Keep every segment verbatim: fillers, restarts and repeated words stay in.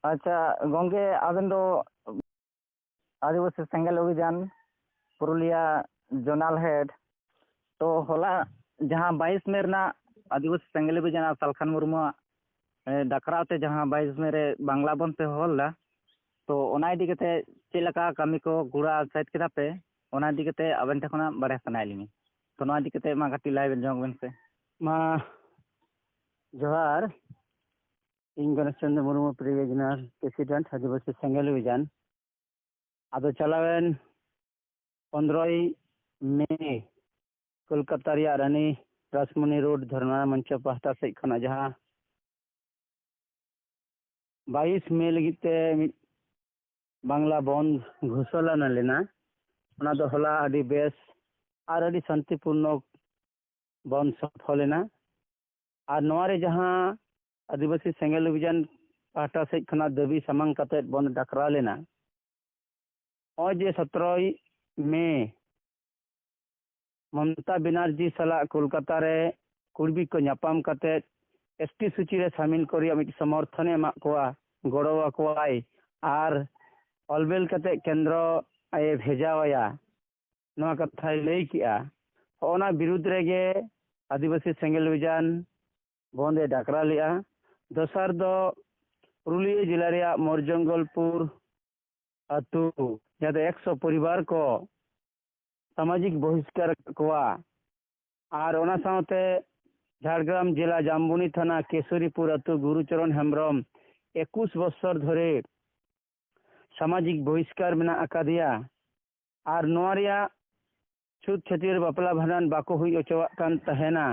ᱟᱪᱪᱷᱟ ᱜᱚᱝᱠᱮ, ᱟᱵᱮᱱ ᱫᱚ ᱟᱹᱫᱤᱵᱟᱹᱥᱤ ᱥᱮᱸᱜᱮᱞ ᱚᱵᱷᱤᱡᱟᱱ ᱯᱩᱨᱩᱞᱤᱭᱟ ᱡᱳᱱᱟᱞ ᱦᱮᱰ, ᱛᱚ ᱦᱚᱞᱟ ᱡᱟᱦᱟᱸ ᱵᱟᱭᱤᱥ ᱢᱮ ᱨᱮᱱᱟᱜ ᱟᱹᱫᱤᱵᱟᱹᱥᱤ ᱥᱮᱸᱜᱮᱞ ᱚᱵᱷᱤᱡᱟᱱ ᱟᱨ ᱥᱟᱞᱠᱷᱟᱱ ᱢᱩᱨᱢᱩᱣᱟᱜ, ᱮ, ᱰᱟᱠᱨᱟᱣ ᱛᱮ ᱡᱟᱦᱟᱸ ᱵᱟᱭᱤᱥ ᱢᱮ ᱨᱮ ᱵᱟᱝᱞᱟ ᱵᱚᱱᱫᱷ ᱯᱮ ᱦᱚᱦᱚ ᱞᱮᱫᱟ, ᱛᱚ ᱚᱱᱟ ᱤᱫᱤ ᱠᱟᱛᱮ ᱪᱮᱫ ᱞᱮᱠᱟ ᱠᱟᱹᱢᱤ ᱠᱚ ᱜᱩᱲᱟ ᱥᱟᱹᱛ ᱠᱮᱫᱟ ᱯᱮ, ᱚᱱᱟ ᱤᱫᱤ ᱠᱟᱛᱮ ᱟᱵᱮᱱ ᱴᱷᱮᱱ ᱠᱷᱚᱱᱟᱜ ᱵᱟᱲᱟᱭ ᱥᱟᱱᱟᱭᱮᱫ ᱞᱤᱧᱟ᱾ ᱛᱚ ᱱᱚᱣᱟ ᱤᱫᱤ ᱠᱟᱛᱮ ᱢᱟ ᱠᱟᱹᱴᱤᱡ ᱞᱟᱹᱭ ᱵᱮᱱ ᱡᱚᱝ ᱵᱮᱱ ᱥᱮ᱾ ᱢᱟ ᱡᱚᱦᱟᱨ, ᱤᱧ ᱜᱚᱱᱮᱥ ᱪᱚᱱᱫᱨᱚ ᱢᱩᱨᱢᱩ, ᱯᱨᱤ ᱨᱤᱡᱤᱱᱟᱞ ᱯᱨᱮᱥᱤᱰᱮᱱᱴ, ᱟᱹᱫᱤᱵᱟᱹᱥᱤ ᱥᱮᱸᱜᱮᱞ ᱚᱵᱷᱤᱡᱟᱱ᱾ ᱟᱫᱚ ᱪᱟᱞᱟᱣᱮᱱ ᱯᱚᱱᱨᱚᱭ ᱢᱮ ᱠᱳᱞᱠᱟᱛᱟ ᱨᱮᱭᱟᱜ ᱨᱟᱱᱤ ᱨᱟᱥᱢᱚᱱᱤ ᱨᱳᱰ ᱫᱷᱚᱨᱱᱟ ᱢᱚᱧᱪᱚ ᱯᱟᱦᱴᱟ ᱥᱮᱫ ᱠᱷᱚᱱᱟᱜ ᱡᱟᱦᱟᱸ ᱵᱟᱭᱤᱥ ᱢᱮ ᱞᱟᱹᱜᱤᱫ ᱛᱮ ᱢᱤᱫ ᱵᱟᱝᱞᱟ ᱵᱚᱱᱫᱷ ᱜᱷᱳᱥᱚᱱᱟ ᱞᱮᱱᱟ, ᱚᱱᱟ ᱫᱚ ᱦᱚᱞᱟ ᱟᱹᱰᱤ ᱵᱮᱥ ᱟᱨ ᱟᱹᱰᱤ ᱥᱟᱱᱛᱤᱯᱩᱨᱱᱚ ᱵᱚᱱᱫᱷ ᱥᱚᱯᱷᱚᱞ ᱮᱱᱟ᱾ ᱟᱨ ᱱᱚᱣᱟ ᱨᱮ ᱡᱟᱦᱟᱸ ᱟᱹᱫᱤᱵᱟᱹᱥᱤ ᱥᱮᱸᱜᱮᱞ ᱚᱵᱷᱤᱡᱟᱱ ᱯᱟᱦᱴᱟ ᱥᱮᱫ ᱠᱷᱚᱱᱟᱜ ᱫᱟᱹᱵᱤ ᱥᱟᱢᱟᱝ ᱠᱟᱛᱮᱫ ᱵᱚᱱᱫᱷ ᱰᱟᱠᱨᱟᱣ ᱞᱮᱱᱟ, ᱱᱚᱜᱼᱚᱭ ᱡᱮ ᱥᱚᱛᱨᱚᱭ ᱢᱮ ᱢᱚᱢᱚᱛᱟ ᱵᱮᱱᱟᱨᱡᱤ ᱥᱟᱞᱟᱜ ᱠᱳᱞᱠᱟᱛᱟ ᱨᱮ ᱠᱩᱲᱵᱤ ᱠᱚ ᱧᱟᱯᱟᱢ ᱠᱟᱛᱮᱫ ᱮᱥ ᱴᱤ ᱥᱩᱪᱤ ᱨᱮ ᱥᱟᱢᱤᱞ ᱠᱚ ᱨᱮᱭᱟᱜ ᱢᱤᱫ ᱥᱚᱢᱚᱨᱛᱷᱚᱱᱮ ᱮᱢᱟᱜ ᱠᱚᱣᱟ, ᱜᱚᱲᱚ ᱟᱠᱚᱣᱟᱭ ᱟᱨ ᱚᱞᱵᱮᱞ ᱠᱟᱛᱮᱫ ᱠᱮᱱᱫᱨᱚ ᱮ ᱵᱷᱮᱡᱟ ᱟᱭᱟ, ᱱᱚᱣᱟ ᱠᱟᱛᱷᱟᱭ ᱞᱟᱹᱭ ᱠᱮᱜᱼᱟ᱾ ᱦᱚᱸᱜᱼᱚ ᱱᱟ ᱵᱤᱨᱩᱫᱽ ᱨᱮᱜᱮ ᱟᱹᱫᱤᱵᱟᱹᱥᱤ ᱥᱮᱸᱜᱮᱞ ᱚᱵᱷᱤᱡᱟᱱ ᱵᱚᱱᱫᱷ ᱮ ᱰᱟᱠᱨᱟᱣ ᱞᱮᱜᱼᱟ᱾ ᱫᱚᱥᱟᱨ ᱫᱚ ᱯᱩᱨᱩᱞᱤᱭᱟᱹ ᱡᱮᱞᱟ ᱨᱮᱭᱟᱜ ᱢᱚᱨᱡᱚᱝᱜᱚᱞᱯᱩᱨ ᱟᱹᱛᱩ, ᱡᱟᱦᱟᱸ ᱫᱚ ᱮᱠᱥᱚ ᱯᱚᱨᱤᱵᱟᱨ ᱠᱚ ᱥᱟᱢᱟᱡᱤᱠ ᱵᱚᱦᱤᱥᱠᱟᱨ ᱟᱠᱟᱫ ᱠᱚᱣᱟ᱾ ᱟᱨ ᱚᱱᱟ ᱥᱟᱶᱛᱮ ᱡᱷᱟᱲᱜᱨᱟᱢ ᱡᱮᱞᱟ ᱡᱟᱢᱵᱚᱱᱤ ᱛᱷᱟᱱᱟ ᱠᱮᱥᱚᱨᱤᱯᱩᱨ ᱟᱹᱛᱩ ᱜᱩᱨᱩᱪᱚᱨᱚᱱ ᱦᱮᱢᱵᱨᱚᱢ ᱮᱠᱩᱥ ᱵᱚᱪᱷᱚᱨ ᱫᱷᱚᱨᱮ ᱥᱟᱢᱟᱡᱤᱠ ᱵᱚᱦᱤᱥᱠᱟᱨ ᱢᱮᱱᱟᱜ ᱟᱠᱟᱫᱮᱭᱟ᱾ ᱟᱨ ᱱᱚᱣᱟ ᱨᱮᱭᱟᱜ ᱪᱷᱩᱛ ᱪᱷᱟᱹᱴᱭᱟᱹᱨ ᱵᱟᱯᱞᱟ ᱵᱷᱟᱸᱰᱟᱱ ᱵᱟᱠᱚ ᱦᱩᱭ ᱦᱚᱪᱚᱣᱟᱜ ᱠᱟᱱ ᱛᱟᱦᱮᱱᱟ᱾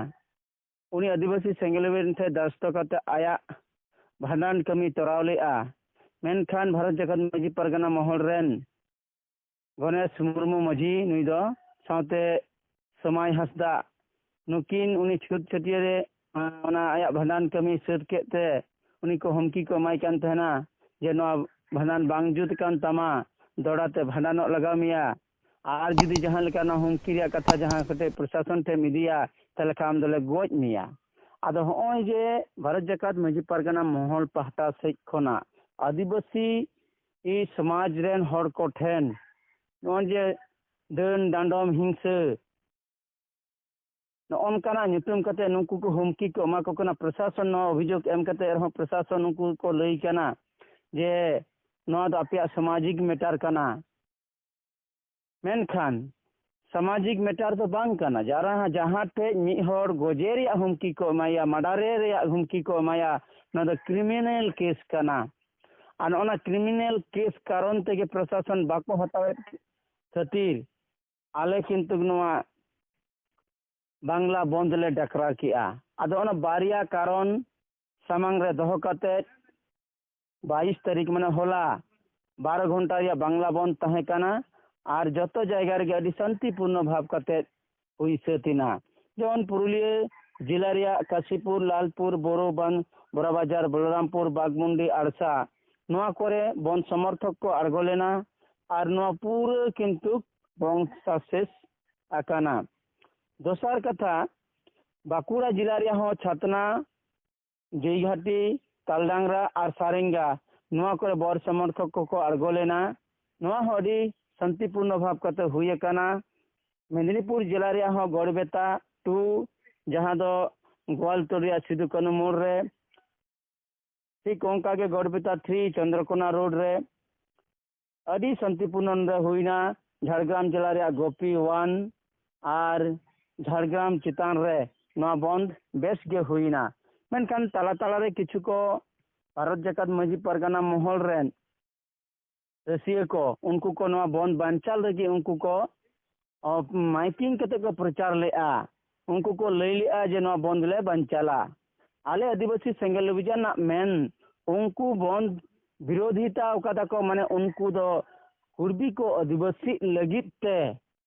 ᱩᱱᱤ ᱟᱹᱫᱤᱵᱟᱹᱥᱤ ᱥᱮᱸᱜᱮᱞ ᱚᱵᱷᱤᱡᱟᱱ ᱴᱷᱮᱱ ᱫᱟᱨᱥᱛᱚ ᱠᱟᱛᱮ ᱟᱭᱟᱜ ᱵᱷᱟᱸᱰᱟᱱ ᱠᱟᱹᱢᱤ ᱛᱚᱨᱟᱣ ᱞᱮᱫᱼᱟ᱾ ᱢᱮᱱᱠᱷᱟᱱ ᱵᱷᱟᱨᱚᱛ ᱡᱟᱠᱟᱛ ᱢᱟᱹᱡᱷᱤ ᱯᱟᱨᱜᱟᱱᱟ ᱢᱚᱦᱚᱞ ᱨᱮᱱ ᱜᱚᱱᱮᱥ ᱢᱩᱨᱢᱩ ᱢᱟᱹᱡᱷᱤ ᱱᱩᱭ ᱫᱚ ᱥᱟᱶᱛᱮ ᱥᱚᱢᱟᱭ ᱦᱟᱸᱥᱫᱟ, ᱱᱩᱠᱤᱱ ᱩᱱᱤ ᱪᱷᱩᱛ ᱪᱷᱟᱹᱴᱭᱟᱹᱨ ᱨᱮ, ᱚᱱᱟ ᱟᱭᱟᱜ ᱵᱷᱟᱸᱰᱟᱱ ᱠᱟᱹᱢᱤ ᱥᱟᱹᱛ ᱠᱮᱫ ᱛᱮ ᱩᱱᱤ ᱠᱚ ᱦᱩᱢᱠᱤ ᱠᱚ ᱮᱢᱟᱭ ᱠᱟᱱ ᱛᱟᱦᱮᱱᱟ ᱡᱮ ᱱᱚᱣᱟ ᱵᱷᱟᱸᱰᱟᱱ ᱵᱟᱝ ᱡᱩᱛ ᱠᱟᱱ ᱛᱟᱢᱟ, ᱫᱚᱦᱲᱟ ᱛᱮ ᱵᱷᱟᱸᱰᱟᱱᱚᱜ ᱞᱟᱜᱟᱣ ᱢᱮᱭᱟ, ᱟᱨ ᱡᱩᱫᱤ ᱡᱟᱦᱟᱸ ᱞᱮᱠᱟ ᱱᱚᱣᱟ ᱦᱩᱢᱠᱤ ᱨᱮᱭᱟᱜ ᱠᱟᱛᱷᱟ ᱡᱟᱦᱟᱸ ᱠᱟᱛᱮ ᱯᱨᱚᱥᱟᱥᱚᱱ ᱴᱷᱮᱱ ᱮᱢ ᱤᱫᱤᱭᱟ, ᱛᱟᱦᱚᱞᱮ ᱠᱷᱟᱱ ᱟᱢ ᱫᱚᱞᱮ ᱜᱚᱡ ᱢᱮᱭᱟ᱾ ᱟᱫᱚ ᱦᱚᱸᱜᱼᱚᱭ ᱡᱮ ᱵᱷᱟᱨᱚᱛ ᱡᱟᱠᱟᱛ ᱢᱟᱹᱡᱷᱤ ᱯᱟᱨᱜᱟᱱᱟ ᱢᱚᱦᱚᱞ ᱯᱟᱦᱴᱟ ᱥᱮᱫ ᱠᱷᱚᱱᱟᱜ ᱟᱹᱫᱤᱵᱟᱹᱥᱤ ᱥᱚᱢᱟᱡᱽ ᱨᱮᱱ ᱦᱚᱲ ᱠᱚ ᱴᱷᱮᱱ ᱱᱚᱜᱼᱚᱭ ᱡᱮ ᱰᱟᱹᱱ ᱰᱟᱸᱰᱚᱢ ᱦᱤᱝᱥᱟᱹ, ᱱᱚᱜᱼᱚ ᱱᱚᱝᱠᱟᱱᱟᱜ ᱧᱩᱛᱩᱢ ᱠᱟᱛᱮ ᱱᱩᱠᱩ ᱠᱚ ᱦᱩᱢᱠᱤ ᱠᱚ ᱮᱢᱟ ᱠᱚ ᱠᱟᱱᱟ᱾ ᱯᱨᱚᱥᱟᱥᱚᱱ ᱱᱚᱣᱟ ᱚᱵᱷᱤᱡᱳᱜᱽ ᱮᱢ ᱠᱟᱛᱮ ᱨᱮᱦᱚᱸ ᱯᱨᱚᱥᱟᱥᱚᱱ ᱩᱱᱠᱩ ᱠᱚ ᱞᱟᱹᱭ ᱠᱟᱱᱟ ᱡᱮ ᱱᱚᱣᱟ ᱫᱚ ᱟᱯᱮᱭᱟᱜ ᱥᱟᱢᱟᱡᱤᱠ ᱢᱮᱴᱟᱨ ᱠᱟᱱᱟ᱾ ᱢᱮᱱᱠᱷᱟᱱ ᱥᱟᱢᱟᱡᱤᱠ ᱢᱮᱴᱟᱨ ᱫᱚ ᱵᱟᱝ ᱠᱟᱱᱟ᱾ ᱡᱟᱦᱟᱸ, ᱡᱟᱦᱟᱸ ᱴᱷᱮᱡ ᱢᱤᱫ ᱦᱚᱲ ᱜᱚᱡᱮ ᱨᱮᱭᱟᱜ ᱦᱩᱢᱠᱤ ᱠᱚ ᱮᱢᱟᱭᱟ, ᱢᱟᱰᱟᱨᱮ ᱨᱮᱭᱟᱜ ᱦᱩᱢᱠᱤ ᱠᱚ ᱮᱢᱟᱭᱟ, ᱱᱚᱣᱟ ᱫᱚ ᱠᱨᱤᱢᱤᱱᱟᱞ ᱠᱮᱥ ᱠᱟᱱᱟ᱾ ᱟᱨ ᱚᱱᱟ ᱠᱨᱤᱢᱤᱱᱟᱞ ᱠᱮᱥ ᱠᱟᱨᱚᱱ ᱛᱮᱜᱮ ᱯᱨᱚᱥᱟᱥᱚᱱ ᱵᱟᱠᱚ ᱦᱟᱛᱟᱣᱮᱫ ᱠᱷᱟᱹᱛᱤᱨ ᱟᱞᱮ ᱠᱤᱱᱛᱩ ᱱᱚᱣᱟ ᱵᱟᱝᱞᱟ ᱵᱚᱱᱫ ᱞᱮ ᱰᱟᱠᱨᱟᱣ ᱠᱮᱜᱼᱟ᱾ ᱟᱫᱚ ᱚᱱᱟ ᱵᱟᱨᱭᱟ ᱠᱟᱨᱚᱱ ᱥᱟᱢᱟᱝ ᱨᱮ ᱫᱚᱦᱚ ᱠᱟᱛᱮ ᱵᱟᱭᱤᱥ ᱛᱟᱹᱨᱤᱠᱷ, ᱢᱟᱱᱮ ᱦᱚᱞᱟ, ᱵᱟᱨᱚ ᱜᱷᱚᱱᱴᱟ ᱨᱮᱭᱟᱜ ᱵᱟᱝᱞᱟ ᱵᱚᱱᱫ ᱛᱟᱦᱮᱸ ᱠᱟᱱᱟ᱾ ᱟᱨ ᱡᱚᱛᱚ ᱡᱟᱭᱜᱟ ᱨᱮᱜᱮ ᱟᱹᱰᱤ ᱥᱟᱱᱛᱤᱯᱩᱨᱱᱚ ᱵᱷᱟᱵᱽ ᱠᱟᱛᱮ ᱦᱩᱭ ᱥᱟᱹᱛ ᱮᱱᱟ᱾ ᱡᱮᱢᱚᱱ ᱯᱩᱨᱩᱞᱤᱭᱟᱹ ᱡᱮᱞᱟ ᱨᱮᱭᱟᱜ ᱠᱟᱥᱤᱯᱩᱨ, ᱞᱟᱞᱯᱩᱨ, ᱵᱳᱨᱳᱵᱟᱱ, ᱵᱳᱨᱟᱵᱟᱡᱟᱨ, ᱵᱚᱞᱚᱨᱟᱢᱯᱩᱨ, ᱵᱟᱜᱽᱢᱩᱱᱰᱤ, ᱟᱲᱥᱟ, ᱱᱚᱣᱟ ᱠᱚᱨᱮ ᱵᱚᱱᱫ ᱥᱚᱢᱚᱨᱛᱷᱚᱠ ᱠᱚ ᱟᱬᱜᱚ ᱞᱮᱱᱟ᱾ ᱟᱨ ᱱᱚᱣᱟ ᱯᱩᱨᱟᱹ ᱠᱤᱱᱛᱩ ᱵᱚᱱᱫ ᱥᱟᱠᱥᱮᱥ ᱟᱠᱟᱱᱟ᱾ ᱫᱚᱥᱟᱨ ᱠᱟᱛᱷᱟ, ᱵᱟᱸᱠᱩᱲᱟ ᱡᱮᱞᱟ ᱨᱮᱭᱟᱜ ᱦᱚᱸ ᱪᱷᱟᱛᱱᱟ, ᱡᱚᱭᱜᱷᱟᱴᱤ, ᱛᱟᱞᱰᱟᱝᱨᱟ ᱟᱨ ᱥᱟᱨᱮᱝᱜᱟ, ᱱᱚᱣᱟ ᱠᱚᱨᱮ ᱵᱚᱨ ᱥᱚᱢᱚᱨᱛᱷᱚᱠ ᱠᱚᱠᱚ ᱟᱬᱜᱚ ᱞᱮᱱᱟ᱾ ᱱᱚᱣᱟ ᱦᱚᱸ ᱟᱹᱰᱤ ᱥᱟᱱᱛᱤᱯᱩᱨᱱᱚ ᱵᱷᱟᱵᱽ ᱠᱟᱛᱮ ᱦᱩᱭ ᱟᱠᱟᱱᱟ᱾ ᱢᱮᱫᱽᱱᱤᱯᱩᱨ ᱡᱮᱞᱟ ᱨᱮᱭᱟᱜ ᱦᱚᱸ ᱜᱚᱲᱵᱮᱛᱟ ᱴᱩ, ᱡᱟᱦᱟᱸ ᱫᱚ ᱜᱳᱣᱟᱞᱛᱳᱲ ᱨᱮᱭᱟᱜ ᱥᱤᱫᱩ ᱠᱟᱹᱱᱩ ᱢᱳᱲ ᱨᱮ, ᱴᱷᱤᱠ ᱚᱱᱠᱟ ᱜᱮ ᱜᱚᱲᱵᱮᱛᱟ ᱛᱷᱨᱤ, ᱪᱚᱱᱫᱨᱚᱠᱳᱱᱟ ᱨᱳᱰ ᱨᱮ ᱟᱹᱰᱤ ᱥᱟᱱᱛᱤᱯᱩᱨᱱᱚ ᱱᱚᱰᱮ ᱦᱩᱭᱱᱟ᱾ ᱡᱷᱟᱲᱜᱨᱟᱢ ᱡᱮᱞᱟ ᱨᱮᱭᱟᱜ ᱜᱳᱯᱤ ᱳᱣᱟᱱ ᱟᱨ ᱡᱷᱟᱲᱜᱨᱟᱢ ᱪᱮᱛᱟᱱ ᱨᱮ ᱱᱚᱣᱟ ᱵᱚᱱᱫ ᱵᱮᱥ ᱜᱮ ᱦᱩᱭᱱᱟ᱾ ᱢᱮᱱᱠᱷᱟᱱ ᱛᱟᱞᱟ ᱛᱟᱞᱟ ᱨᱮ ᱠᱤᱪᱷᱩ ᱠᱚ ᱵᱷᱟᱨᱚᱛ ᱡᱟᱠᱟᱛ ᱢᱟᱹᱡᱷᱤ ᱯᱟᱨᱜᱟᱱᱟ ᱢᱚᱦᱚᱞ ᱨᱮᱱ ᱨᱟᱹᱥᱤᱭᱟᱹ ᱠᱚ, ᱩᱱᱠᱩ ᱠᱚ ᱱᱚᱣᱟ ᱵᱚᱱᱫ ᱵᱟᱧᱪᱟᱣ ᱞᱟᱹᱜᱤᱫ ᱩᱱᱠᱩ ᱠᱚ, ᱚ, ᱢᱟᱭᱠᱤᱝ ᱠᱟᱛᱮ ᱠᱚ ᱯᱨᱚᱪᱟᱨ ᱞᱮᱫᱼᱟ᱾ ᱩᱱᱠᱩ ᱠᱚ ᱞᱟᱹᱭ ᱞᱮᱫᱼᱟ ᱡᱮ ᱱᱚᱣᱟ ᱵᱚᱱᱫ ᱞᱮ ᱵᱟᱧᱪᱟᱞᱟ᱾ ᱟᱞᱮ ᱟᱹᱫᱤᱵᱟᱹᱥᱤ ᱥᱮᱸᱜᱮᱞ ᱚᱵᱷᱤᱡᱟᱱ ᱨᱮᱱᱟᱜ ᱢᱮᱱ, ᱩᱱᱠᱩ ᱵᱚᱱᱫ ᱵᱤᱨᱳᱫᱷᱤᱛᱟ ᱟᱠᱟᱫᱟ ᱠᱚ, ᱢᱟᱱᱮ ᱩᱱᱠᱩ ᱫᱚ ᱠᱩᱲᱵᱤ ᱠᱚ ᱟᱹᱫᱤᱵᱟᱹᱥᱤ ᱞᱟᱹᱜᱤᱫ ᱛᱮ,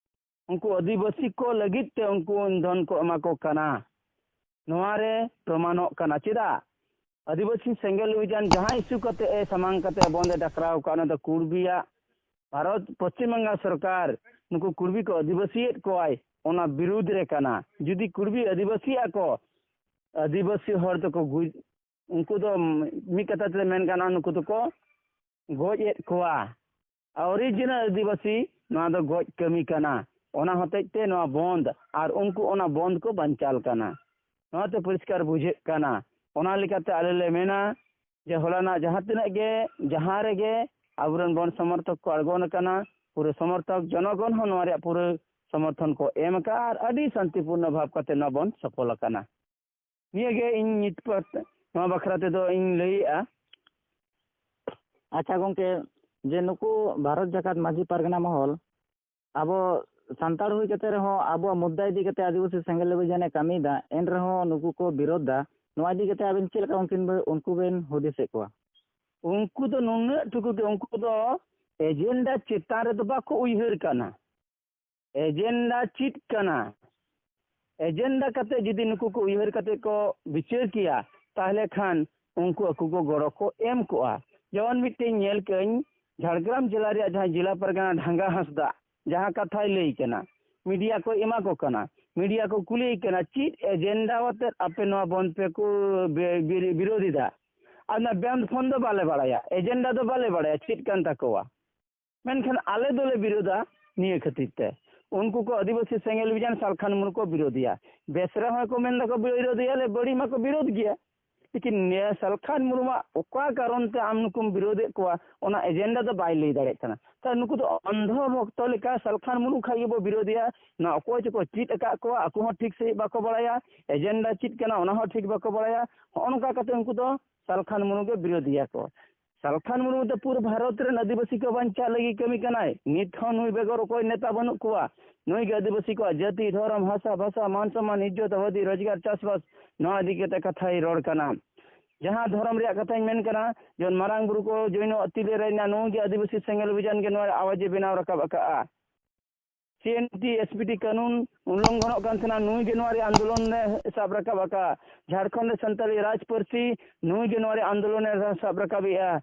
ᱩᱱᱠᱩ ᱟᱹᱫᱤᱵᱟᱹᱥᱤ ᱠᱚ ᱞᱟᱹᱜᱤᱫ ᱛᱮ ᱩᱱᱠᱩ ᱤᱱᱫᱷᱚᱱ ᱠᱚ ᱮᱢᱟ ᱠᱚ ᱠᱟᱱᱟ᱾ ᱱᱚᱣᱟ ᱨᱮ ᱯᱨᱚᱢᱟᱱᱚᱜ ᱠᱟᱱᱟ᱾ ᱪᱮᱫᱟᱜ? ᱟᱹᱫᱤᱵᱟᱹᱥᱤ ᱥᱮᱸᱜᱮᱞ ᱚᱵᱷᱤᱡᱟᱱ ᱡᱟᱦᱟᱸ ᱤᱥᱩ ᱠᱟᱛᱮ ᱮ ᱥᱟᱢᱟᱝ ᱠᱟᱛᱮ ᱮ ᱵᱚᱱᱫ ᱮ ᱰᱟᱠᱨᱟᱣ ᱟᱠᱟᱫ, ᱚᱱᱟ ᱫᱚ ᱠᱩᱲᱵᱤᱭᱟᱜ, ᱵᱷᱟᱨᱚᱛ ᱯᱚᱥᱪᱤᱢ ᱵᱟᱝᱜᱟᱞ ᱥᱚᱨᱠᱟᱨ ᱱᱩᱠᱩ ᱠᱩᱲᱵᱤ ᱠᱚ ᱟᱹᱫᱤᱵᱟᱹᱥᱤᱭᱮᱫ ᱠᱚᱣᱟᱭ, ᱚᱱᱟ ᱵᱤᱨᱩᱫᱽ ᱨᱮ ᱠᱟᱱᱟ᱾ ᱡᱩᱫᱤ ᱠᱩᱲᱵᱤ ᱟᱹᱫᱤᱵᱟᱹᱥᱤᱜ ᱟᱠᱚ, ᱟᱹᱫᱤᱵᱟᱹᱥᱤ ᱦᱚᱲ ᱫᱚᱠᱚ ᱜᱩᱡ-, ᱩᱱᱠᱩ ᱫᱚ ᱢᱤᱫ ᱠᱟᱛᱷᱟ ᱛᱮ ᱢᱮᱱ ᱜᱟᱱᱚᱜᱼᱟ, ᱱᱩᱠᱩ ᱫᱚᱠᱚ ᱜᱚᱡ ᱮᱫ ᱠᱚᱣᱟ᱾ ᱚᱨᱤᱡᱤᱱᱟᱞ ᱟᱹᱫᱤᱵᱟᱹᱥᱤ ᱱᱚᱣᱟ ᱫᱚ ᱜᱚᱡ ᱠᱟᱹᱢᱤ ᱠᱟᱱᱟ᱾ ᱚᱱᱟ ᱦᱚᱛᱮᱡ ᱛᱮ ᱱᱚᱣᱟ ᱵᱚᱱᱫ ᱟᱨ ᱩᱱᱠᱩ ᱚᱱᱟ ᱵᱚᱱᱫ ᱠᱚ ᱵᱟᱧᱪᱟᱞ ᱠᱟᱱᱟ᱾ ᱱᱚᱣᱟᱛᱮ ᱯᱚᱨᱤᱥᱠᱟᱨ ᱵᱩᱡᱷᱟᱹᱜ ᱠᱟᱱᱟ᱾ ᱚᱱᱟ ᱞᱮᱠᱟᱛᱮ ᱟᱞᱮ ᱞᱮ ᱢᱮᱱᱟ ᱡᱮ ᱦᱚᱞᱟᱱᱟᱜ ᱡᱟᱦᱟᱸ ᱛᱤᱱᱟᱹᱜ ᱜᱮ, ᱡᱟᱦᱟᱸ ᱨᱮᱜᱮ ᱟᱵᱚᱨᱮᱱ ᱵᱚᱱ ᱥᱚᱢᱚᱨᱛᱷᱚᱠ ᱠᱚ ᱟᱬᱜᱚᱱ ᱟᱠᱟᱱᱟ, ᱯᱩᱨᱟᱹ ᱥᱚᱢᱚᱨᱛᱷᱚᱠ ᱡᱚᱱᱚᱜᱚᱱ ᱦᱚᱸ ᱱᱚᱣᱟ ᱨᱮᱭᱟᱜ ᱯᱩᱨᱟᱹ ᱥᱚᱢᱚᱨᱛᱷᱚᱱ ᱠᱚ ᱮᱢ ᱟᱠᱟᱫᱼᱟ ᱟᱨ ᱟᱹᱰᱤ ᱥᱟᱱᱛᱤᱯᱩᱨᱱᱚ ᱵᱷᱟᱵᱽ ᱠᱟᱛᱮ ᱱᱚᱣᱟ ᱵᱚᱱ ᱥᱚᱯᱷᱚᱞ ᱟᱠᱟᱱᱟ᱾ ᱱᱤᱭᱟᱹ ᱜᱮ ᱤᱧ ᱱᱤᱛ ᱯᱟᱦᱴᱟ ᱱᱚᱣᱟ ᱵᱟᱠᱷᱨᱟ ᱛᱮᱫᱚ ᱤᱧ ᱞᱟᱹᱭᱮᱜᱼᱟ᱾ ᱟᱪᱪᱷᱟ ᱜᱚᱝᱠᱮ, ᱡᱮ ᱱᱩᱠᱩ ᱵᱷᱟᱨᱚᱛ ᱡᱟᱠᱟᱛ ᱢᱟᱹᱡᱷᱤ ᱯᱟᱨᱜᱟᱱᱟ ᱢᱚᱦᱚᱞ ᱟᱵᱚ ᱥᱟᱱᱛᱟᱲ ᱦᱩᱭ ᱠᱟᱛᱮ ᱨᱮᱦᱚᱸ ᱟᱵᱚᱣᱟᱜ ᱢᱩᱫᱽᱫᱟ ᱤᱫᱤ ᱠᱟᱛᱮ ᱟᱹᱫᱤᱵᱟᱹᱥᱤ ᱥᱮᱸᱜᱮᱞ ᱚᱵᱷᱤᱡᱟᱱᱮ ᱠᱟᱹᱢᱤᱭᱮᱫᱟ, ᱮᱱ ᱨᱮᱦᱚᱸ ᱱᱩᱠᱩ ᱠᱚ ᱵᱤᱨᱳᱫᱷ ᱫᱟ᱾ ᱱᱚᱣᱟ ᱤᱫᱤ ᱠᱟᱛᱮ ᱟᱵᱮᱱ ᱪᱮᱫ ᱞᱮᱠᱟ ᱩᱱᱠᱤᱱ ᱵᱮ-, ᱩᱱᱠᱩ ᱵᱮᱱ ᱦᱩᱫᱤᱥᱮᱫ ᱠᱚᱣᱟ? ᱩᱱᱠᱩ ᱫᱚ ᱱᱩᱱᱟᱹᱜ ᱴᱩᱠᱩ ᱜᱮ, ᱩᱱᱠᱩ ᱫᱚ ᱮᱡᱮᱱᱰᱟ ᱪᱮᱛᱟᱱ ᱨᱮᱫᱚ ᱵᱟᱠᱚ ᱩᱭᱦᱟᱹᱨ ᱠᱟᱱᱟ᱾ ᱮᱡᱮᱱᱰᱟ ᱪᱮᱫ ᱠᱟᱱᱟ? ᱮᱡᱮᱱᱰᱟ ᱠᱟᱛᱮ ᱡᱩᱫᱤ ᱱᱩᱠᱩ ᱠᱚ ᱩᱭᱦᱟᱹᱨ ᱠᱟᱛᱮ ᱠᱚ ᱵᱤᱪᱟᱹᱨ ᱠᱮᱭᱟ, ᱛᱟᱦᱞᱮ ᱠᱷᱟᱱ ᱩᱱᱠᱩ ᱟᱠᱚ ᱠᱚ ᱜᱚᱲᱚ ᱠᱚ ᱮᱢ ᱠᱚᱜᱼᱟ᱾ ᱡᱮᱢᱚᱱ ᱢᱤᱫᱴᱮᱱ ᱧᱮᱞ ᱠᱟᱹᱧ, ᱡᱷᱟᱲᱜᱨᱟᱢ ᱡᱮᱞᱟ ᱨᱮᱭᱟᱜ ᱡᱟᱦᱟᱸᱭ ᱡᱮᱞᱟ ᱯᱟᱨᱜᱟᱱᱟ ᱰᱷᱟᱸᱜᱟ ᱦᱟᱸᱥᱫᱟ ᱡᱟᱦᱟᱸ ᱠᱟᱛᱷᱟᱭ ᱞᱟᱹᱭ ᱠᱟᱱᱟ, ᱢᱤᱰᱤᱭᱟ ᱠᱚ ᱮᱢᱟ ᱠᱚ ᱠᱟᱱᱟ, ᱢᱤᱰᱤᱭᱟ ᱠᱚ ᱠᱩᱞᱤᱭᱮ ᱠᱟᱱᱟ, "ᱪᱮᱫ ᱮᱡᱮᱱᱰᱟ ᱟᱛᱮᱫ ᱟᱯᱮ ᱱᱚᱣᱟ ᱵᱚᱱᱫ ᱯᱮ ᱠᱚ ᱵᱤ-, ᱵᱤ-, ᱵᱤᱨᱳᱫᱷ ᱮᱫᱟ?" ᱟᱨ ᱚᱱᱟ ᱵᱚᱱᱫ ᱯᱷᱚᱱ ᱫᱚ ᱵᱟᱞᱮ ᱵᱟᱲᱟᱭᱟ, ᱮᱡᱮᱱᱰᱟ ᱫᱚ ᱵᱟᱞᱮ ᱵᱟᱲᱟᱭᱟ ᱪᱮᱫ ᱠᱟᱱ ᱛᱟᱠᱚᱣᱟ᱾ ᱢᱮᱱᱠᱷᱟᱱ ᱟᱞᱮ ᱫᱚᱞᱮ ᱵᱤᱨᱳᱫᱷᱟ ᱱᱤᱭᱟᱹ ᱠᱷᱟᱹᱛᱤᱨ ᱛᱮ᱾ ᱩᱱᱠᱩ ᱠᱚ ᱟᱹᱫᱤᱵᱟᱹᱥᱤ ᱥᱮᱸᱜᱮᱞ ᱚᱵᱷᱤᱡᱟᱱ ᱥᱟᱞᱠᱷᱟᱱ ᱢᱩᱨᱢᱩ ᱠᱚ ᱵᱤᱨᱳᱫᱷᱤᱭᱟ᱾ ᱵᱮᱥ ᱨᱮᱦᱚᱸ ᱠᱚ ᱢᱮᱱ ᱫᱟᱠᱚ ᱵᱤᱨᱳᱫᱷᱤᱭᱟᱞᱮ, ᱵᱟᱹᱲᱤᱡ ᱢᱟᱠᱚ ᱵᱤᱨᱳᱫᱷ ᱜᱮᱭᱟ᱾ ᱞᱮᱠᱤᱱ ᱱᱤᱭᱟᱹ ᱥᱟᱞᱠᱷᱟᱱ ᱢᱩᱨᱢᱩᱣᱟᱜ ᱚᱠᱟ ᱠᱟᱨᱚᱱ ᱛᱮ ᱟᱢ ᱱᱩᱠᱩᱢ ᱵᱤᱨᱳᱫᱷᱮᱫ ᱠᱚᱣᱟ, ᱚᱱᱟ ᱮᱡᱮᱱᱰᱟ ᱫᱚ ᱵᱟᱭ ᱞᱟᱹᱭ ᱫᱟᱲᱮᱭᱟᱜ ᱠᱟᱱᱟ᱾ ᱛᱟᱦᱞᱮ ᱱᱩᱠᱩ ᱫᱚ ᱚᱱᱫᱷᱚ ᱵᱷᱚᱠᱛᱚ ᱞᱮᱠᱟ ᱥᱟᱞᱠᱷᱟᱱ ᱢᱩᱨᱢᱩ ᱠᱷᱟᱡ ᱜᱮᱵᱚ ᱵᱤᱨᱳᱫᱷᱤᱭᱟ᱾ ᱱᱚᱣᱟ ᱚᱠᱚᱭ ᱪᱚᱠᱚ ᱪᱮᱫ ᱟᱠᱟᱫ ᱠᱚᱣᱟ, ᱟᱠᱚ ᱦᱚᱸ ᱴᱷᱤᱠ ᱥᱟᱺᱦᱤᱡ ᱵᱟᱠᱚ ᱵᱟᱲᱟᱭᱟ, ᱮᱡᱮᱱᱰᱟ ᱪᱮᱫ ᱠᱟᱱᱟ ᱚᱱᱟ ᱦᱚᱸ ᱴᱷᱤᱠ ᱵᱟᱠᱚ ᱵᱟᱲᱟᱭᱟ᱾ ᱦᱚᱸᱜᱼᱚ ᱱᱚᱝᱠᱟ ᱠᱟᱛᱮ ᱩᱱᱠᱩ ᱫᱚ ᱥᱟᱞᱠᱷᱟᱱ ᱢᱩᱨᱢᱩ ᱜᱮ ᱵᱤᱨᱳᱫᱷᱤᱭᱟ ᱠᱚ᱾ ᱥᱟᱞᱠᱷᱟᱱ ᱢᱩᱨᱢᱩ ᱫᱚ ᱯᱩᱨᱟᱹ ᱵᱷᱟᱨᱚᱛ ᱨᱮᱱ ᱟᱹᱫᱤᱵᱟᱹᱥᱤ ᱠᱚ ᱵᱟᱧᱪᱟᱣ ᱞᱟᱹᱜᱤᱫ ᱠᱟᱹᱢᱤ ᱠᱟᱱᱟᱭ᱾ ᱱᱤᱛ ᱦᱚᱸ ᱱᱩᱭ ᱵᱮᱜᱚᱨ ᱚᱠᱚᱭ ᱱᱮᱛᱟ ᱵᱟᱹᱱᱩᱜ ᱠᱚᱣᱟ᱾ ᱱᱩᱭ ᱜᱮ ᱟᱹᱫᱤᱵᱟᱹᱥᱤ ᱠᱚᱣᱟᱜ ᱡᱟᱹᱛᱤ, ᱫᱷᱚᱨᱚᱢ, ᱵᱷᱟᱥᱟ, ᱵᱷᱟᱥᱟ, ᱢᱟᱱ ᱥᱚᱢᱢᱟᱱ, ᱤᱡᱽᱡᱚᱛ, ᱟᱵᱟᱫᱤ, ᱨᱳᱡᱽᱜᱟᱨ, ᱪᱟᱥᱵᱟᱥ, ᱱᱚᱣᱟ ᱤᱫᱤ ᱠᱟᱛᱮ ᱠᱟᱛᱷᱟᱭ ᱨᱚᱲ ᱠᱟᱱᱟ᱾ ᱡᱟᱦᱟᱸ ᱫᱷᱚᱨᱚᱢ ᱨᱮᱭᱟᱜ ᱠᱟᱛᱷᱟᱧ ᱢᱮᱱ ᱠᱟᱱᱟ, ᱡᱮᱢᱚᱱ ᱢᱟᱨᱟᱝ ᱵᱩᱨᱩ ᱠᱚ ᱡᱚᱭᱱᱚ ᱟᱹᱛᱤ ᱨᱮ ᱨᱮᱡ ᱮᱱᱟ, ᱱᱩᱭ ᱜᱮ ᱟᱹᱫᱤᱵᱟᱹᱥᱤ ᱥᱮᱸᱜᱮᱞ ᱚᱵᱷᱤᱡᱟᱱ ᱜᱮ ᱱᱚᱣᱟ ᱟᱣᱟᱡ ᱮ ᱵᱮᱱᱟᱣ ᱨᱟᱠᱟᱵ ᱟᱠᱟᱫᱼᱟ᱾ ᱥᱤ N T S P T ᱠᱟᱹᱱᱩᱱ ᱩᱞᱞᱚᱝᱜᱷᱚᱱᱚᱜ ᱠᱟᱱ ᱛᱟᱦᱮᱱᱟ, ᱱᱩᱭ ᱜᱮ ᱱᱚᱣᱟ ᱨᱮ ᱟᱱᱫᱳᱞᱚᱱ ᱮ ᱥᱟᱵ ᱨᱟᱠᱟᱵ ᱟᱠᱟᱫᱼᱟ᱾ ᱡᱷᱟᱲᱠᱷᱚᱸᱰ ᱨᱮ ᱥᱟᱱᱛᱟᱲᱤ ᱨᱟᱡᱽ ᱯᱟᱹᱨᱥᱤ, ᱱᱩᱭ ᱜᱮ ᱱᱚᱣᱟ ᱨᱮ ᱟᱱᱫᱳᱞᱚᱱ ᱮ ᱥᱟᱵ ᱨᱟᱠᱟᱵᱮᱜᱼᱟ᱾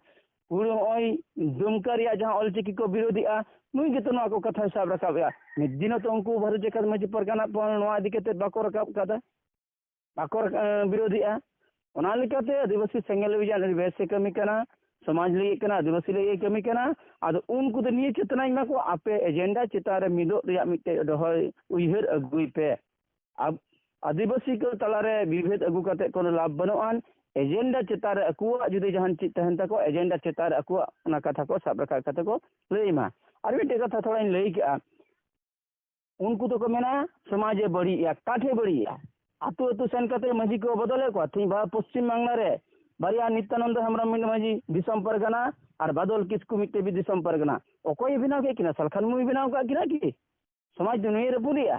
ᱯᱩᱨᱟᱹ ᱱᱚᱜᱼᱚᱭ ᱫᱩᱢᱠᱟ ᱨᱮᱭᱟᱜ ᱡᱟᱦᱟᱸ ᱚᱞᱪᱤᱠᱤ ᱠᱚ ᱵᱤᱨᱳᱫᱷᱤᱜᱼᱟ, ᱱᱩᱭ ᱜᱮᱛᱚ ᱱᱚᱣᱟ ᱠᱚ ᱠᱟᱛᱷᱟᱭ ᱥᱟᱵ ᱨᱟᱠᱟᱵᱮᱜᱼᱟ᱾ ᱢᱤᱫ ᱫᱤᱱ ᱦᱚᱸᱛᱚ ᱩᱱᱠᱩ ᱵᱷᱟᱨᱚᱛ ᱡᱟᱠᱟᱛ ᱢᱟᱹᱡᱷᱤ ᱯᱟᱨᱜᱟᱱᱟ ᱯᱟᱦᱟᱞ ᱱᱚᱣᱟ ᱤᱫᱤ ᱠᱟᱛᱮ ᱵᱟᱠᱚ ᱨᱟᱠᱟᱵ ᱠᱟᱫᱟ, ᱵᱟᱠᱚ ᱨᱟᱠᱟᱵ, ᱵᱤᱨᱳᱫᱷᱤᱜᱼᱟ᱾ ᱚᱱᱟ ᱞᱮᱠᱟᱛᱮ ᱟᱹᱫᱤᱵᱟᱹᱥᱤ ᱥᱮᱸᱜᱮᱞ ᱚᱵᱷᱤᱡᱟᱱ ᱟᱹᱰᱤ ᱵᱮᱥ ᱮ ᱠᱟᱹᱢᱤ ᱠᱟᱱᱟ, ᱥᱚᱢᱟᱡᱽ ᱞᱟᱹᱜᱤᱫ ᱠᱟᱱᱟ, ᱟᱹᱫᱤᱵᱟᱹᱥᱤ ᱞᱟᱹᱜᱤᱫ ᱮ ᱠᱟᱹᱢᱤ ᱠᱟᱱᱟ᱾ ᱟᱫᱚ ᱩᱱᱠᱩ ᱫᱚ ᱱᱤᱭᱟᱹ ᱪᱮᱛᱱᱟᱧ ᱮᱢᱟ ᱠᱚᱣᱟ, ᱟᱯᱮ ᱮᱡᱮᱱᱰᱟ ᱪᱮᱛᱟᱱ ᱨᱮ ᱢᱤᱫᱚᱜ ᱨᱮᱭᱟᱜ ᱢᱤᱫᱴᱮᱡ ᱫᱚᱦᱚᱭ ᱩᱭᱦᱟᱹᱨ ᱟᱹᱜᱩᱭ ᱯᱮ᱾ ᱟᱵ-, ᱟᱹᱫᱤᱵᱟᱹᱥᱤ ᱠᱚ ᱛᱟᱞᱟᱨᱮ ᱵᱤᱵᱷᱮᱫ ᱟᱹᱜᱩ ᱠᱟᱛᱮ ᱠᱳᱱᱳ ᱞᱟᱵᱷ ᱵᱟᱹᱱᱩᱜᱼᱟᱱ᱾ ᱮᱡᱮᱱᱰᱟ ᱪᱮᱛᱟᱱ ᱨᱮ ᱟᱠᱚᱣᱟᱜ ᱡᱩᱫᱤ ᱡᱟᱦᱟᱱ ᱪᱮᱫ ᱛᱟᱦᱮᱱ ᱛᱟᱠᱚᱣᱟ, ᱮᱡᱮᱱᱰᱟ ᱪᱮᱛᱟᱱ ᱨᱮ ᱟᱠᱚᱣᱟᱜ ᱚᱱᱟ ᱠᱟᱛᱷᱟ ᱠᱚ ᱥᱟᱵ ᱨᱟᱠᱟᱵ ᱠᱟᱛᱮ ᱠᱚ ᱞᱟᱹᱭ ᱢᱟ᱾ ᱟᱨ ᱢᱤᱫᱴᱮᱡ ᱠᱟᱛᱷᱟ ᱛᱷᱚᱲᱟᱧ ᱞᱟᱹᱭ ᱠᱮᱜᱼᱟ, ᱩᱱᱠᱩ ᱫᱚᱠᱚ ᱢᱮᱱᱟ ᱥᱚᱢᱟᱡᱽ ᱮ ᱵᱟᱹᱲᱤᱡ ᱮᱜᱼᱟ᱾ ᱚᱠᱟ ᱴᱷᱮᱡ ᱵᱟᱹᱲᱤᱡ ᱮᱜᱼᱟ? ᱟᱹᱛᱩ ᱟᱹᱛᱩ ᱥᱮᱱ ᱠᱟᱛᱮ ᱢᱟᱹᱡᱷᱤ ᱠᱚ ᱵᱚᱫᱚᱞᱮᱫ ᱠᱚᱣᱟ᱾ ᱛᱮᱦᱮᱧ ᱵᱟ-, ᱯᱚᱥᱪᱤᱢ ᱵᱟᱝᱞᱟ ᱨᱮ ᱵᱟᱨᱭᱟ ᱱᱤᱛᱭᱟᱱᱚᱱᱫᱚ ᱦᱮᱢᱵᱨᱚᱢ ᱢᱤᱫ ᱢᱟᱹᱡᱷᱤ ᱫᱤᱥᱚᱢ ᱯᱟᱨᱜᱟᱱᱟ ᱟᱨ ᱵᱟᱫᱚᱞ ᱠᱤᱥᱠᱩ ᱢᱤᱫᱴᱮᱡ ᱵᱤ-, ᱫᱤᱥᱚᱢ ᱯᱟᱨᱜᱟᱱᱟ᱾ ᱚᱠᱚᱭᱮ ᱵᱮᱱᱟᱣ ᱠᱮᱫ ᱠᱤᱱᱟ? ᱥᱟᱞᱠᱷᱟᱱ ᱢᱩᱨᱢᱩᱭ ᱵᱮᱱᱟᱣ ᱠᱟᱜ ᱠᱤᱱᱟ ᱠᱤ? ᱥᱚᱢᱟᱡᱽ ᱫᱚ ᱱᱩᱭᱮ ᱨᱟᱹᱯᱩᱫᱮᱜᱼᱟ?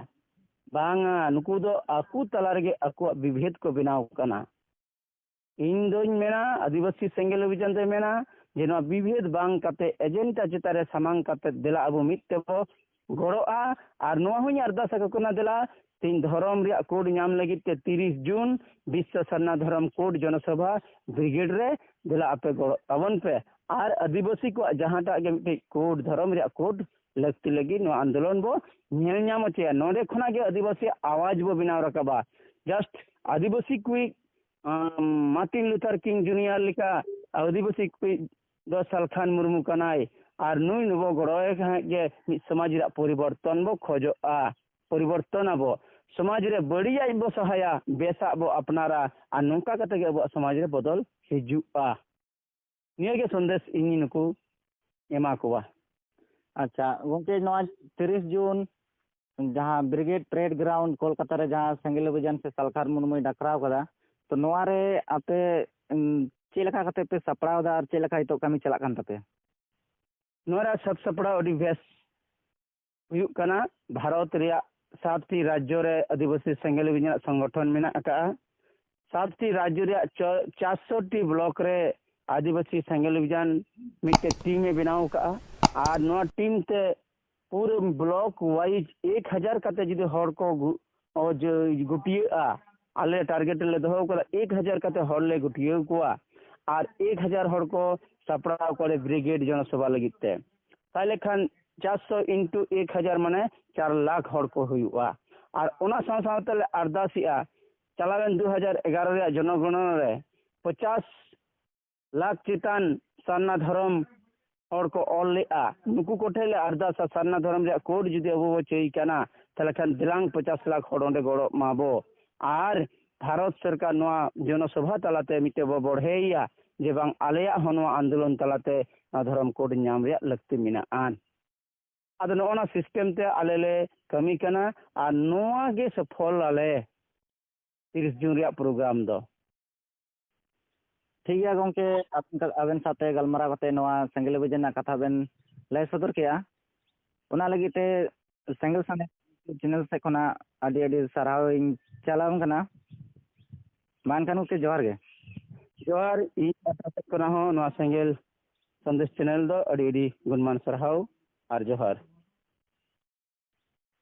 ᱵᱟᱝᱟ, ᱱᱩᱠᱩ ᱫᱚ ᱟᱠᱚ ᱛᱟᱞᱟ ᱨᱮᱜᱮ ᱟᱠᱚᱣᱟᱜ ᱵᱤᱵᱷᱮᱫ ᱠᱚ ᱵᱮᱱᱟᱣ ᱠᱟᱱᱟ᱾ ᱤᱧ ᱫᱚᱧ ᱢᱮᱱᱟ, ᱟᱹᱫᱤᱵᱟᱹᱥᱤ ᱥᱮᱸᱜᱮᱞ ᱚᱵᱷᱤᱡᱟᱱ ᱫᱚᱭ ᱢᱮᱱᱟ ᱡᱮ ᱱᱚᱣᱟ ᱵᱤᱵᱷᱮᱫ ᱵᱟᱝ ᱠᱟᱛᱮ ᱮᱡᱮᱱᱰᱟ ᱪᱮᱛᱟᱱ ᱨᱮ ᱥᱟᱢᱟᱝ ᱠᱟᱛᱮ ᱫᱮᱞᱟ ᱟᱵᱚ ᱢᱤᱫ ᱛᱮᱵᱚ ᱜᱚᱲᱚᱜᱼᱟ᱾ ᱟᱨ ᱱᱚᱣᱟ ᱦᱚᱸᱧ ᱟᱨᱫᱟᱥ ᱟᱠᱚ ᱠᱟᱱᱟ, ᱫᱮᱞᱟ ᱛᱮᱦᱮᱧ ᱫᱷᱚᱨᱚᱢ ᱨᱮᱭᱟᱜ ᱠᱳᱰ ᱧᱟᱢ ᱞᱟᱹᱜᱤᱫ ᱛᱮ ᱛᱤᱨᱤᱥ ᱡᱩᱱ ᱵᱤᱥᱥᱚ ᱥᱟᱨᱱᱟ ᱫᱷᱚᱨᱚᱢ ᱠᱳᱰ ᱡᱚᱱᱚᱥᱚᱵᱷᱟ ᱵᱨᱤᱜᱮᱰ ᱨᱮ ᱫᱮᱞᱟ ᱟᱯᱮ ᱜᱚᱲᱚᱜ ᱛᱟᱵᱚᱱ ᱯᱮ᱾ ᱟᱨ ᱟᱹᱫᱤᱵᱟᱹᱥᱤ ᱠᱚᱣᱟᱜ ᱡᱟᱦᱟᱸᱴᱟᱜ ᱜᱮ ᱢᱤᱫᱴᱮᱡ ᱠᱳᱰ, ᱫᱷᱚᱨᱚᱢ ᱨᱮᱭᱟᱜ ᱠᱳᱰ ᱞᱟᱹᱠᱛᱤ ᱞᱟᱹᱜᱤᱫ ᱱᱚᱣᱟ ᱟᱱᱫᱳᱞᱚᱱ ᱵᱚ ᱧᱮᱞ ᱧᱟᱢ ᱦᱚᱪᱚᱭᱟ᱾ ᱱᱚᱰᱮ ᱠᱷᱚᱱᱟᱜ ᱜᱮ ᱟᱹᱫᱤᱵᱟᱹᱥᱤ ᱟᱣᱟᱡ ᱵᱚ ᱵᱮᱱᱟᱣ ᱨᱟᱠᱟᱵᱟ᱾ ᱡᱟᱥᱴ ᱟᱹᱫᱤᱵᱟᱹᱥᱤ ᱠᱚᱣᱤᱡ, ᱟᱢ, ᱢᱟᱨᱴᱤᱱ ᱞᱩᱛᱷᱟᱨ ᱠᱤᱝ ᱡᱩᱱᱤᱭᱟᱨ ᱞᱮᱠᱟ ᱟᱹᱫᱤᱵᱟᱹᱥᱤ ᱠᱚᱣᱤᱡ ᱫᱚ ᱥᱟᱞᱠᱷᱟᱱ ᱢᱩᱨᱢᱩ ᱠᱟᱱᱟᱭ, ᱟᱨ ᱱᱩᱭ ᱱᱩᱵᱚ ᱜᱚᱲᱚᱭ ᱠᱷᱟᱱ ᱜᱮ ᱢᱤᱫ ᱥᱚᱢᱟᱡᱽ ᱨᱮᱭᱟᱜ ᱯᱚᱨᱤᱵᱚᱨᱛᱚᱱ ᱵᱚ ᱠᱷᱚᱡᱚᱜᱼᱟ᱾ ᱯᱚᱨᱤᱵᱚᱨᱛᱚᱱ ᱟᱵᱚ, ᱥᱚᱢᱟᱡᱽ ᱨᱮ ᱵᱟᱹᱲᱤᱡᱟᱜ ᱵᱚ ᱥᱟᱦᱟᱭᱟ, ᱵᱮᱥᱟᱜ ᱵᱚ ᱟᱯᱱᱟᱨᱟ, ᱟᱨ ᱱᱚᱝᱠᱟ ᱠᱟᱛᱮ ᱜᱮ ᱟᱵᱚᱣᱟᱜ ᱥᱚᱢᱟᱡᱽ ᱨᱮ ᱵᱚᱫᱚᱞ ᱦᱤᱡᱩᱜᱼᱟ᱾ ᱱᱤᱭᱟᱹ ᱜᱮ ᱥᱚᱱᱫᱮᱥ ᱤᱧ ᱱᱩᱠᱩ ᱮᱢᱟ ᱠᱚᱣᱟ᱾ ᱟᱪᱪᱷᱟ ᱜᱚᱢᱠᱮ, ᱱᱚᱣᱟ ᱛᱤᱨᱤᱥ ᱡᱩᱱ ᱡᱟᱦᱟᱸ ᱵᱨᱤᱜᱮᱰ ᱯᱨᱮᱰ ᱜᱨᱟᱣᱩᱱᱰ ᱠᱳᱞᱠᱟᱛᱟ ᱨᱮ ᱡᱟᱦᱟᱸ ᱥᱮᱸᱜᱮᱞ ᱚᱵᱷᱤᱡᱟᱱ ᱥᱮ ᱥᱟᱞᱠᱷᱟᱱ ᱢᱩᱨᱢᱩᱭ ᱰᱟᱠᱨᱟᱣ ᱠᱟᱫᱟ, ᱛᱚ ᱱᱚᱣᱟ ᱨᱮ ᱟᱯᱮ, ᱩᱢ, ᱪᱮᱫ ᱞᱮᱠᱟ ᱠᱟᱛᱮ ᱯᱮ ᱥᱟᱯᱲᱟᱣ ᱮᱫᱟ ᱟᱨ ᱪᱮᱫ ᱞᱮᱠᱟ ᱱᱤᱛᱚᱜ ᱠᱟᱹᱢᱤ ᱪᱟᱞᱟᱜ ᱠᱟᱱ ᱛᱟᱯᱮᱭᱟ? ᱱᱚᱣᱟ ᱨᱮᱭᱟᱜ ᱥᱟᱯ ᱥᱟᱯᱲᱟᱣ ᱟᱹᱰᱤ ᱵᱮᱥ ᱦᱩᱭᱩᱜ ᱠᱟᱱᱟ᱾ ᱵᱷᱟᱨᱚᱛ ᱨᱮᱭᱟᱜ ᱥᱟᱛᱴᱤ ᱨᱟᱡᱽᱡᱚ ᱨᱮ ᱟᱹᱫᱤᱵᱟᱹᱥᱤ ᱥᱮᱸᱜᱮᱞ ᱚᱵᱷᱤᱡᱟᱱ ᱨᱮᱭᱟᱜ ᱥᱚᱝᱜᱚᱴᱷᱚᱱ ᱢᱮᱱᱟᱜ ᱟᱠᱟᱫᱼᱟ᱾ ᱥᱟᱛᱴᱤ ᱨᱟᱡᱽᱡᱚ ᱨᱮᱭᱟᱜ ᱪᱚ-, ᱪᱟᱨᱥᱚ ᱴᱤ ᱵᱞᱚᱠ ᱨᱮ ᱟᱹᱫᱤᱵᱟᱹᱥᱤ ᱥᱮᱸᱜᱮᱞ ᱚᱵᱷᱤᱡᱟᱱ ᱢᱤᱫᱴᱮᱡ ᱴᱤᱢ ᱮ ᱵᱮᱱᱟᱣ ᱟᱠᱟᱫᱼᱟ᱾ ᱟᱨ ᱱᱚᱣᱟ ᱴᱤᱢ ᱛᱮ ᱯᱩᱨᱟᱹ ᱵᱞᱚᱠ ᱣᱟᱭᱤᱡ ᱮᱠ ᱦᱟᱡᱟᱨ ᱠᱟᱛᱮ ᱡᱩᱫᱤ ᱦᱚᱲ ᱠᱚ ᱜᱩ-, ᱚ, ᱡᱮ, ᱜᱩᱴᱭᱟᱹᱜᱼᱟ, ᱟᱞᱮ ᱴᱟᱨᱜᱮᱴ ᱨᱮᱞᱮ ᱫᱚᱦᱚ ᱟᱠᱟᱫᱟ, ᱮᱠ ᱦᱟᱡᱟᱨ ᱠᱟᱛᱮ ᱦᱚᱲ ᱞᱮ ᱜᱩᱴᱭᱟᱹᱣ ᱠᱚᱣᱟ᱾ ᱟᱨ ᱮᱠ ᱦᱟᱡᱟᱨ ᱦᱚᱲ ᱠᱚ ᱥᱟᱯᱲᱟᱣ ᱠᱚᱣᱟ ᱞᱮ ᱵᱨᱤᱜᱮᱰ ᱡᱚᱱᱚᱥᱚᱵᱷᱟ ᱞᱟᱹᱜᱤᱫ ᱛᱮ᱾ ᱛᱟᱦᱞᱮ ᱠᱷᱟᱱ ᱪᱟᱨᱥᱚ ᱤᱱᱴᱩ ᱮᱠ ᱦᱟᱡᱟᱨ ᱢᱟᱱᱮ ᱪᱟᱨ ᱞᱟᱠᱷ ᱦᱚᱲ ᱠᱚ ᱦᱩᱭᱩᱜᱼᱟ᱾ ᱟᱨ ᱚᱱᱟ ᱥᱟᱶ ᱥᱟᱶᱛᱮ ᱞᱮ ᱟᱨᱫᱟᱥᱮᱜᱼᱟ ᱪᱟᱞᱟᱣᱮᱱ ᱫᱩ ᱦᱟᱡᱟᱨ ᱮᱜᱟᱨᱚ ᱨᱮᱭᱟᱜ ᱡᱚᱱᱚᱜᱚᱬᱚᱱᱟ ᱨᱮ ᱯᱚᱪᱟᱥ ᱞᱟᱠᱷ ᱪᱮᱛᱟᱱ ᱥᱟᱨᱱᱟ ᱫᱷᱚᱨᱚᱢ ᱦᱚᱲ ᱠᱚ ᱚᱞ ᱞᱮᱫᱼᱟ᱾ ᱱᱩᱠᱩ ᱠᱚᱴᱷᱮᱱ ᱞᱮ ᱟᱨᱫᱟᱥᱟ, ᱥᱟᱨᱱᱟ ᱫᱷᱚᱨᱚᱢ ᱨᱮᱭᱟᱜ ᱠᱳᱰ ᱡᱩᱫᱤ ᱟᱵᱚ ᱵᱚ ᱪᱟᱹᱭ ᱠᱟᱱᱟ, ᱛᱟᱦᱚᱞᱮ ᱠᱷᱟᱱ ᱫᱮᱞᱟᱝ ᱯᱚᱪᱟᱥ ᱞᱟᱠᱷ ᱦᱚᱲ ᱚᱸᱰᱮ ᱜᱚᱲᱚᱜ ᱢᱟ ᱵᱚ᱾ ᱟᱨ ᱵᱷᱟᱨᱚᱛ ᱥᱚᱨᱠᱟᱨ ᱱᱚᱣᱟ ᱡᱚᱱᱚᱥᱚᱵᱷᱟ ᱛᱟᱞᱟᱛᱮ ᱢᱤᱫᱴᱮᱡ ᱵᱚ ᱵᱚᱲᱦᱮᱭᱟ ᱡᱮ ᱵᱟᱝ, ᱟᱞᱮᱭᱟᱜ ᱦᱚᱸ ᱱᱚᱣᱟ ᱟᱱᱫᱳᱞᱚᱱ ᱛᱟᱞᱟᱛᱮ ᱱᱚᱣᱟ ᱫᱷᱚᱨᱚᱢ ᱠᱳᱰ ᱧᱟᱢ ᱨᱮᱭᱟᱜ ᱞᱟᱹᱠᱛᱤ ᱢᱮᱱᱟᱜᱼᱟ᱾ ᱟᱫᱚ ᱱᱚᱜᱼᱚ ᱱᱟ ᱥᱤᱥᱴᱮᱢ ᱛᱮ ᱟᱞᱮ ᱞᱮ ᱠᱟᱹᱢᱤ ᱠᱟᱱᱟ ᱟᱨ ᱱᱚᱣᱟ ᱜᱮ ᱥᱚᱯᱷᱚᱞ ᱟᱞᱮ ᱛᱤᱨᱤᱥ ᱡᱩᱱ ᱨᱮᱭᱟᱜ ᱯᱨᱳᱜᱨᱟᱢ ᱫᱚ᱾ ᱴᱷᱤᱠ ᱜᱮᱭᱟ ᱜᱚᱢᱠᱮ, ᱟᱵᱮᱱ, ᱟᱵᱮᱱ ᱥᱟᱶᱛᱮ ᱜᱟᱞᱢᱟᱨᱟᱣ ᱠᱟᱛᱮ ᱱᱚᱣᱟ ᱥᱮᱸᱜᱮᱞ ᱚᱵᱷᱤᱡᱟᱱ ᱨᱮᱱᱟᱜ ᱠᱟᱛᱷᱟ ᱵᱮᱱ ᱞᱟᱹᱭ ᱥᱚᱫᱚᱨ ᱠᱮᱜᱼᱟ᱾ ᱚᱱᱟ ᱞᱟᱹᱜᱤᱫ ᱛᱮ ᱥᱮᱸᱜᱮᱞ ᱥᱟᱸᱫᱮᱥ ᱪᱮᱱᱮᱞ ᱥᱮᱫ ᱠᱷᱚᱱᱟᱜ ᱟᱹᱰᱤ ᱟᱹᱰᱤ ᱥᱟᱨᱦᱟᱣ ᱤᱧ ᱪᱟᱞᱟᱢ ᱠᱟᱱᱟ᱾ ᱢᱟ ᱮᱱᱠᱷᱟᱱ ᱜᱚᱢᱠᱮ, ᱡᱚᱦᱟᱨ ᱜᱮ᱾ ᱡᱚᱦᱟᱨ, ᱤᱧ ᱯᱟᱦᱴᱟ ᱥᱮᱫ ᱠᱷᱚᱱᱟᱜ ᱦᱚᱸ ᱱᱚᱣᱟ ᱥᱮᱸᱜᱮᱞ ᱥᱟᱸᱫᱮᱥ ᱪᱮᱱᱮᱞ ᱫᱚ ᱟᱹᱰᱤ ᱟᱹᱰᱤ ᱜᱩᱱᱢᱟᱱ ᱥᱟᱨᱦᱟᱣ ᱟᱨ ᱡᱚᱦᱟᱨ᱾